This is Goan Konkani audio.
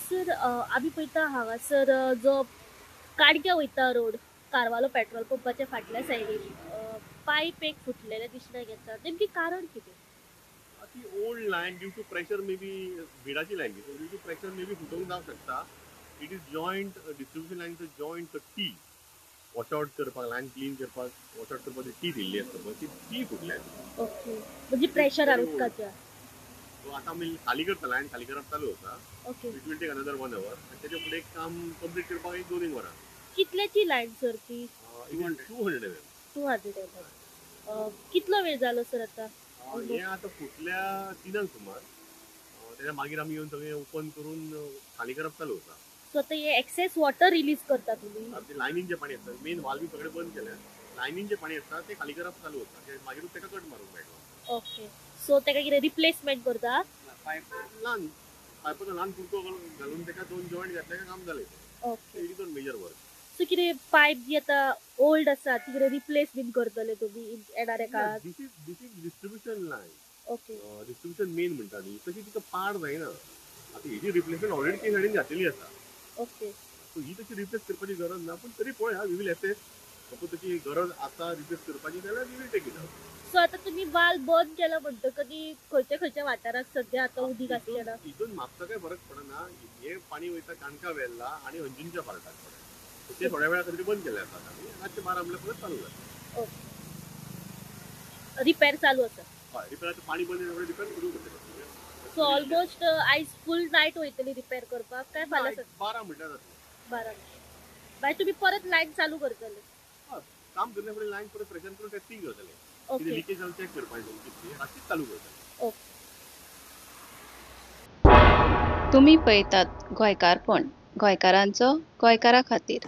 सर आमी पळयता हांगासर जो काडक्या वयता रोड कारवालो पेट्रोल पंपाच्या फाटल्या सायडीन पायप एक फुटलेलें दिसण्याक येता, नेमकें कारण कितें? ती old line due to pressure may be भिडाची line due to pressure may be फुटोवंक जावंक शकता. It is joint distribution line joint T wash out करपाक, लायन क्लीन करपाक वॉश आउट करपाक टी दिल्ली आसता पळय, ती टी फुटल्या. ओके, म्हणजे प्रेशरार उदकाच्या. सो आतां आमी खाली करता, लायन खाली करप चालू आसा. Okay, it will take another 1 hour आनी तेच्या फुडें काम कंप्लीट करपाक एक 2-3 वरां. कितल्याची लायन सर ती? 200 mm. 200 mm. कितलो वेळ जालो सर आतां? हें आतां फुटल्या 3 सुमार. तेच्या मागीर आमी येवन सगळें ओपन करून खाली करप चालू आसा. सो आतां हे एक्सेस वॉटर रिलीज करता तुमी? ते लायनीन जें पाणी आसता, मेन वाल्व बी सगळें बंद केल्या, लायनीन जें पाणी आसता तें खाली करप चालू आसा, मागीरूच ताका कट मारूंक मेळटलो. ओके, सो ताका कितें रिप्लेसमेंट करता? ल्हान पायपाचो ल्हान कुडको घालून ताका 2 जॉयंट घातले काय काम जालें. Okay, it is not major work. So कितें पायप जी आतां ओल्ड आसा ती कितें रिप्लेस बीन करतले तुमी येणाऱ्या काळात? This is distribution line. Okay, distribution main म्हणटा न्ही, तशी तिका पाड जायना. आतां हेजी रिप्लेसमेंट ऑलरेडी ती सायडीन घातलेली आसा. ओके, सो ही तशी रिप्लेस करपाची गरज ना, पूण तरी पळया, we will assess. Suppose तशी गरज आसा रिप्लेस करपाची जाल्यार we will take it out. So आतां तुमी वाल बंद केला म्हणटकच खंयच्या खंयच्या वाठाराक सद्या आतां उदीक आसचें ना? हितून म्हापसा काय फरक पडना. हें पाणी वयता काणका वेल्ला आनी अंजुनच्या पार्टाक पडटा, ते थोड्या वेळा खातीर बंद केल्ले आसा आमी. रातचे 12 म्हणल्यार परत चालू जाता. ओके, रिपेर चालू आसा? हय, रिपेर आतां पाणी बंद जाल्यार रिपेर सुरू करतले. सो ऑलमोस्ट आयज फूल नायट वयतली रिपेर करपाक काय फाल्यां? 12 म्हणल्यार जातलें. 12 मागीर तुमी परत लायन चालू करतले? हय, काम करले फुडें लायन परत प्रेशर करून टेस्टिंग करतले. ओके, लिकेज जाल्यार चॅक करपाचें, कितली रातचीच चालू करतले. ओके. तुमी पळयतात गोंयकारपण, गोंयकारांचो गोंयकारा खातीर.